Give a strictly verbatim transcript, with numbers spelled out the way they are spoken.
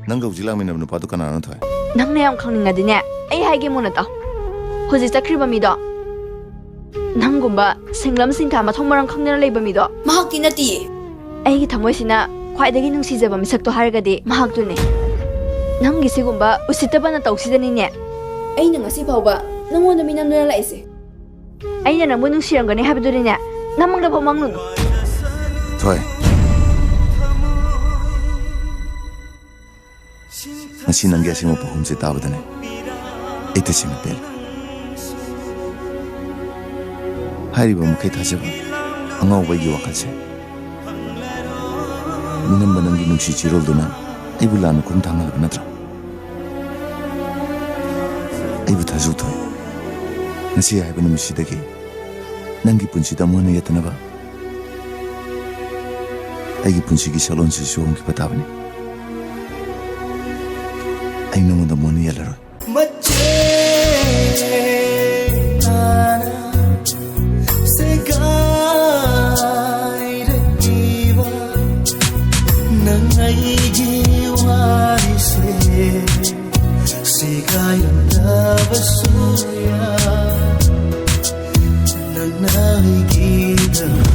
ꯅꯪꯒ ꯍꯧꯖꯤꯛ ꯂꯥꯛꯃꯤꯟꯅꯕ ꯅꯨꯄꯥꯗꯣ ꯀꯅꯥꯅꯣ, ꯊꯣꯏ? ꯅꯪꯅ ꯌꯥꯝ ꯈꯪꯅꯤꯡꯉꯗꯤꯅꯦ, ꯑꯩ ꯍꯥꯏꯒꯦ ꯃꯨꯟꯅ ꯇꯥꯎ꯫ ꯍꯧꯖꯤꯛ ꯆꯠꯈ꯭ꯔꯤꯕ ꯃꯤꯗꯣ, ꯅꯪꯒꯨꯝꯕ ꯁꯤꯡꯂꯝ ꯁꯤꯡꯊꯥ ꯃꯊꯣꯡ ꯃꯔꯝ ꯈꯪꯗꯅ ꯂꯩꯕ ꯃꯤꯗꯣ, ꯃꯍꯥꯛꯇꯤ ꯅꯠꯇꯤꯌꯦ꯫ ꯑꯩꯒꯤ ꯊꯃꯣꯏꯁꯤꯅ ꯈ꯭ꯋꯥꯏꯗꯒꯤ ꯅꯨꯡꯁꯤꯖꯕ ꯃꯤꯁꯛꯇꯣ ꯍꯥꯏꯔꯒꯗꯤ ꯃꯍꯥꯛꯇꯨꯅꯤ꯫ ꯅꯪꯒꯤ ꯁꯤꯒꯨꯝꯕ ꯎꯁꯤꯠꯇꯕ ꯅꯇꯧꯁꯤꯗꯅꯤꯅꯦ꯫ ꯑꯩꯅ ꯉꯁꯤ ꯐꯥꯎꯕ ꯅꯪꯉꯣꯟꯗ ꯃꯤꯅꯝꯗꯨꯅ ꯂꯥꯛꯏꯁꯦ꯫ ꯑꯩꯅ ꯅꯪꯕꯨ ꯅꯨꯡꯁꯤꯔꯝꯒꯅꯤ ꯍꯥꯏꯕꯗꯨꯗꯤꯅꯦ, ꯅꯃꯪꯗꯐꯥꯎ ꯃꯪꯂꯨꯅꯨ꯫ ꯊꯣꯏ, ꯉꯁꯤ ꯅꯪꯒꯤ ꯑꯁꯦꯡꯕ ꯄꯥꯎꯈꯨꯝꯁꯦ ꯇꯥꯕꯗꯅꯦ, ꯑꯩ ꯇꯁꯦꯡꯅ ꯄꯦꯜꯂꯦ꯫ ꯍꯥꯏꯔꯤꯕ ꯃꯈꯩ ꯊꯥꯖꯕ ꯑꯉꯥꯎꯕ ꯑꯩꯒꯤ ꯋꯥꯈꯜꯁꯦ, ꯃꯤꯅꯝꯕ ꯅꯪꯒꯤ ꯅꯨꯡꯁꯤ ꯆꯤꯔꯣꯜꯗꯨꯅ ꯑꯩꯕꯨ ꯂꯥꯟꯅ ꯈꯣꯡ ꯊꯥꯡꯍꯜꯂꯕ ꯅꯠꯇ꯭ꯔꯥ? ꯑꯩꯕꯨ ꯊꯥꯖꯧ, ꯊꯣꯏ꯫ ꯉꯁꯤ ꯍꯥꯏꯕ ꯅꯨꯃꯤꯠꯁꯤꯗꯒꯤ ꯅꯪꯒꯤ ꯄꯨꯟꯁꯤꯗ ꯑꯃꯨꯛ ꯍꯟꯅ ꯌꯦꯠꯇꯅꯕ ꯑꯩꯒꯤ ꯄꯨꯟꯁꯤꯒꯤ ꯁꯛꯂꯣꯟꯁꯤꯁꯨ ꯍꯣꯡꯈꯤꯕ ꯇꯥꯕꯅꯤ꯫ ꯑꯩ ꯅꯉꯣꯟꯗ ꯑꯃꯨꯛ ꯍꯟꯅ ꯌꯦꯠꯂꯔꯣꯏ꯫ ꯃꯆꯦ ꯇꯥꯅ ꯁꯦꯒꯥꯏꯔꯛꯂꯤꯕ ꯅꯪ ꯑꯩꯒꯤ ꯋꯥꯔꯤꯁꯦ ꯁꯦꯒꯥꯏꯔꯝꯗꯕꯁꯨ ꯌꯥꯏ꯫ ꯅꯪꯅ ꯑꯩꯒꯤꯗꯃꯛ